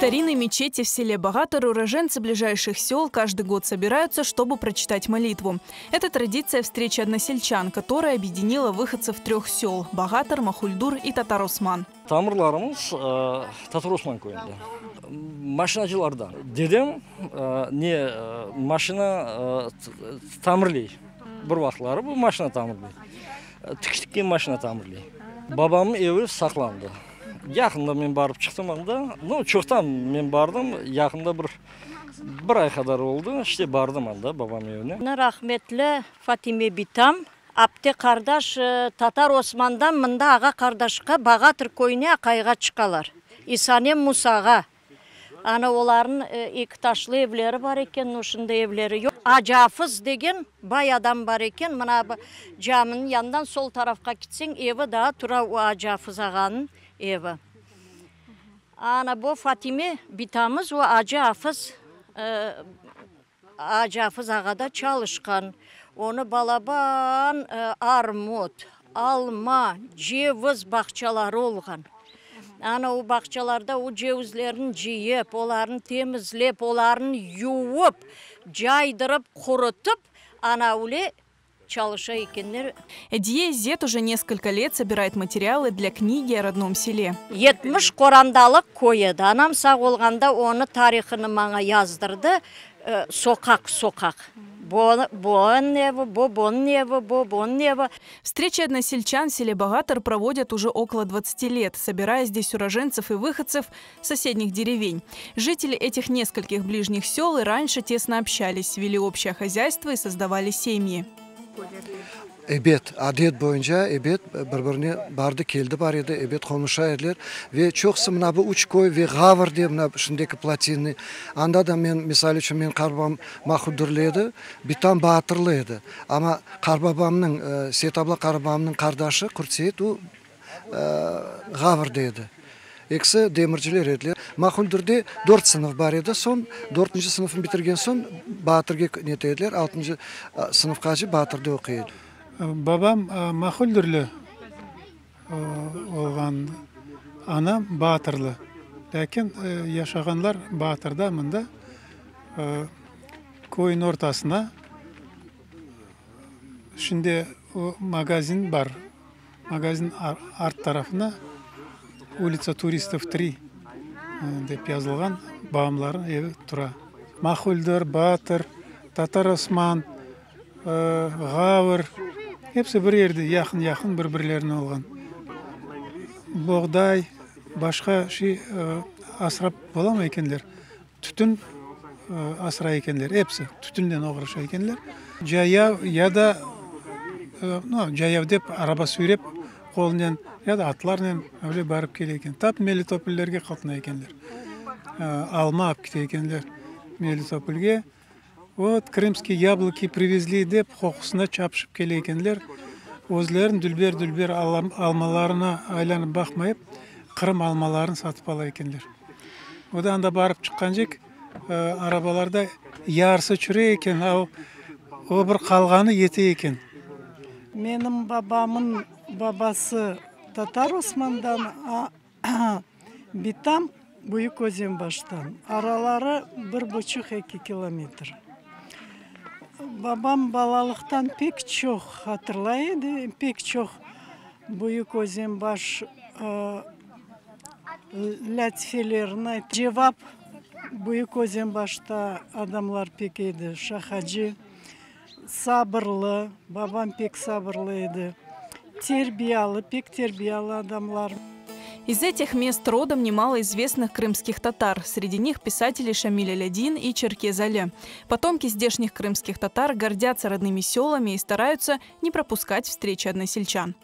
старинной мечети в селе Багатыр уроженцы ближайших сел каждый год собираются, чтобы прочитать молитву. Это традиция встречи односельчан, которая объединила выходцев трех сел – Багатыр, Махульдур и Татар-Осман. Tamırlarımız Tatar Osman köyünde. Maşinacılardan. Dedem ne maşina tamirley. Bir vaqıtları bu maşina tamirley. Tikiş tikken maşina tamirley. Babamnıñ evi saqlandı. Yaqında men barıp çıqtım anda. Nu, çoqtan men bardım. Yaqında bir bir ay qadar oldı. İşte bardım anda babam evine. Rahmetli Fatime bitam Apte qardaş Tatar Osmandan mında ağa qardaşqa Bağatır köyüne aqayğa çıqalar. İsanem Musağa. Ana olarnıñ eki taşlı evleri bar eken, no şimdi evleri yoq. Acı Afız degen bay adam bar eken, mına caminiñ yanından sol tarafqa kitseñ evi daa tura o Acı Afız ağanıñ evi. Ana bu Fatime bitamız o Acı Afız Acı Afız ağada çalışqan. Onı balaban armut, alma, ceviz bağçaları olğan. Ana o bağçalarda o cevizlerni cıyıp, olarnı temizlep, olarnı yuvıp, caydırıp, qurutıp, ana öyle çalışa ekenler. Эдие Зет уже несколько лет собирает материалы для книги о родном селе. 70 qorandalıq köy edi. Anam sağ olğanda onı tarihını maña yazdırdı, soqaq-soqaq. Bu evi, bu bunıñ evi, bu bunıñ evi. Встречи односельчан в селе Багатыр проводят уже около 20 лет, собирая здесь уроженцев и выходцев соседних деревень. Жители этих нескольких ближних сел и раньше тесно общались, вели общее хозяйство и создавали семьи. Ebet, adet boyunca, ebet, bir-birine bardı keldi bar edi, ebet, qonuşa ediler. Ve çoqusı mına bu üç köy ve Ğavr de mına şimdiki Plotinni, anda da men, misal içün, menim qartbabam Mahuldürli edi, bitam Baatırlı edi. Amma qartbabamnıñ, Seytabla qartbabamnıñ qardaşı Qurtseit, o Ğavrda edi. Ekisi demirciler ediler. Mahuldürde dört sınıf bar edi. Soñ, dörtünci sınıfnı bitirgen soñ, Baatırge nete ediler, altıncı sınıfqace Baatırda oquy edi. Babam Mahuldürli olğan, anam Baatırlı. Lâkin yaşağanlar Baatırda, mında, köyniñ ortasına. Şimdi o magazin bar. Magazin art tarafına Ulitsa turistov tri dep yazılğan babamlarnıñ evi tura. Mahuldür, Batır, Tatar Osman, Ğavr, episi bir yerde yaqın-yaqın bir-birlerine olğan. Boğday, başqa şey asrap olamay ekenler. Tütün asray ekenler, episi tütünnen oğraşa ekenler. Cayav ya da, no, cayav dep araba süyrep qolnen ya da atlarnen öyle barıp kele eken. Tap Melitopollerge qatnay ekenler. Alma alıp kete ekenler Melitopolge. Vot, krımskiy yabloki privezli dep qoqusına çapışıp kele ekenler. Özleriniñ dülber-dülber almalarına aylanıp baqmayıp, Qırım almalarını satıp ala ekenler. O da anda barıp çıqqancek, arabalarda yarısı çürey eken, a o bir qalğanı yete eken. Menim babamın babası Tatar Osmandan, a bitam Büyük Özenbaştan. Araları bir buçuq, eki kilometr. Babam balalıqtan pek çoq hatırlay edi, pek çoq Büyük Özenbaş lâtifelerini ayta. Cevap, Büyük Özenbaşta adamlar pek edi, şaqacı, sabırlı, babam pek sabırlı edi, terbiyalı, pek terbiyalı adamlar. Из этих мест родом немало известных крымских татар. Среди них писатели Шамиль Алядин и Черкез Али. Потомки здешних крымских татар гордятся родными селами и стараются не пропускать встречи односельчан.